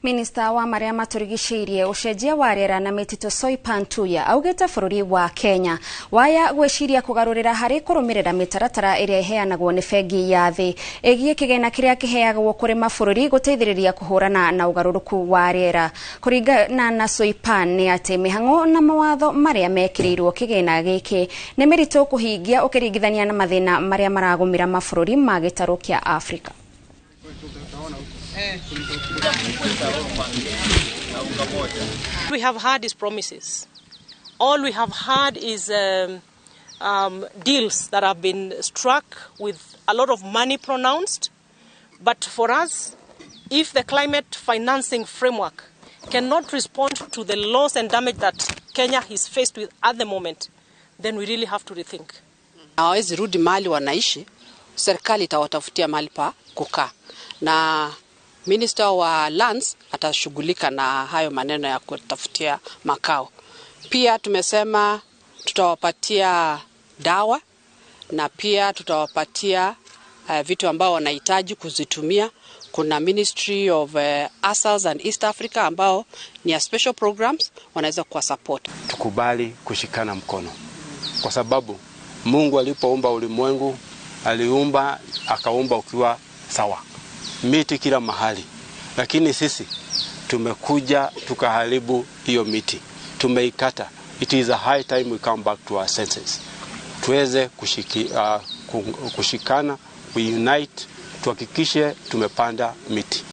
Minista wa maria maturigicĩirie, ũcenjia wa rĩera na mĩtitũ Soipan Tuya augĩte bũrũri wa Kenya waya gwĩciria kũgarũrĩra harĩ kũrũmĩrĩra mĩtaratara ĩrĩa ĩheanagwo nĩ bengi ya thĩ ĩgiĩ kĩgĩna kĩrĩa kĩheagwo kũrĩ mabũrũri gũteithĩrĩria kũhũrana na ũgarũrũku wa rĩera. Kũringana na Soipan nĩ atĩ mĩhang'o na mawatho marĩa mekĩrĩirwo kĩgĩna gĩkĩ nĩ mĩritũ kũhingia ũkĩringithania na mathĩna marĩa maragũmĩra mabũrũri ma gĩtarũ kĩa Afrika. We have heard is promises. All we have heard is deals that have been struck with a lot of money pronounced. But for us, if the climate financing framework cannot respond to the loss and damage that Kenya is faced with at the moment, then we really have to rethink. Hawawezi rudi mahali wanaishi, serikali itawatafutia mahali pa kukaa, na Minister wa Lands atashughulika na hayo maneno ya kutafutia makao. Pia tumesema tutawapatia dawa na pia tutawapatia vitu ambao wanahitaji kuzitumia. Kuna Ministry of ASALs and East Africa ambao ni ya special programs wanaweza kuwa support. Tukubali kushikana mkono, kwa sababu Mungu alipoumba ulimwengu aliumba akaumba ukiwa sawa, miti kila mahali, lakini sisi tumekuja tukaharibu hiyo miti, tumeikata. It is a high time we come back to our senses, tuweze kushikana, we unite, tuhakikishe tumepanda miti.